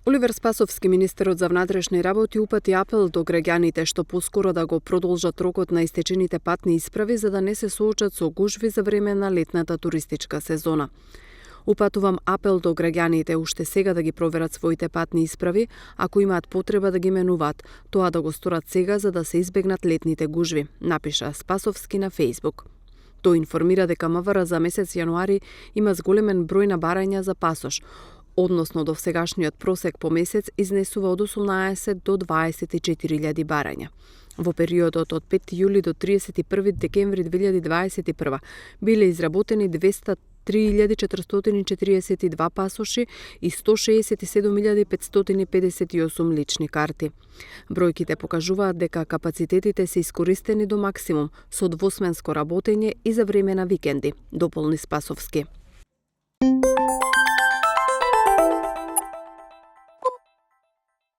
Оливер Спасовски, министерот за внатрешни работи, упати апел до граѓаните што поскоро да го продолжат рокот на истечените патни исправи за да не се соочат со гужви за време на летната туристичка сезона. Упатувам апел до граѓаните уште сега да ги проверат своите патни исправи, ако имаат потреба да ги менуваат, тоа да го сторат сега за да се избегнат летните гужви, напиша Спасовски на Facebook. Тој информира дека МВР за месец јануари има зголемен број на барања за пасош, односно до сегашниот просек по месец изнесува од 18 до 24.000 барања. Во периодот од 5 јули до 31 декември 2021 биле изработени 203.442 пасоши и 167.558 лични карти. Бројките покажуваат дека капацитетите се искористени до максимум со двосменско работење и за време на викенди, дополни Спасовски.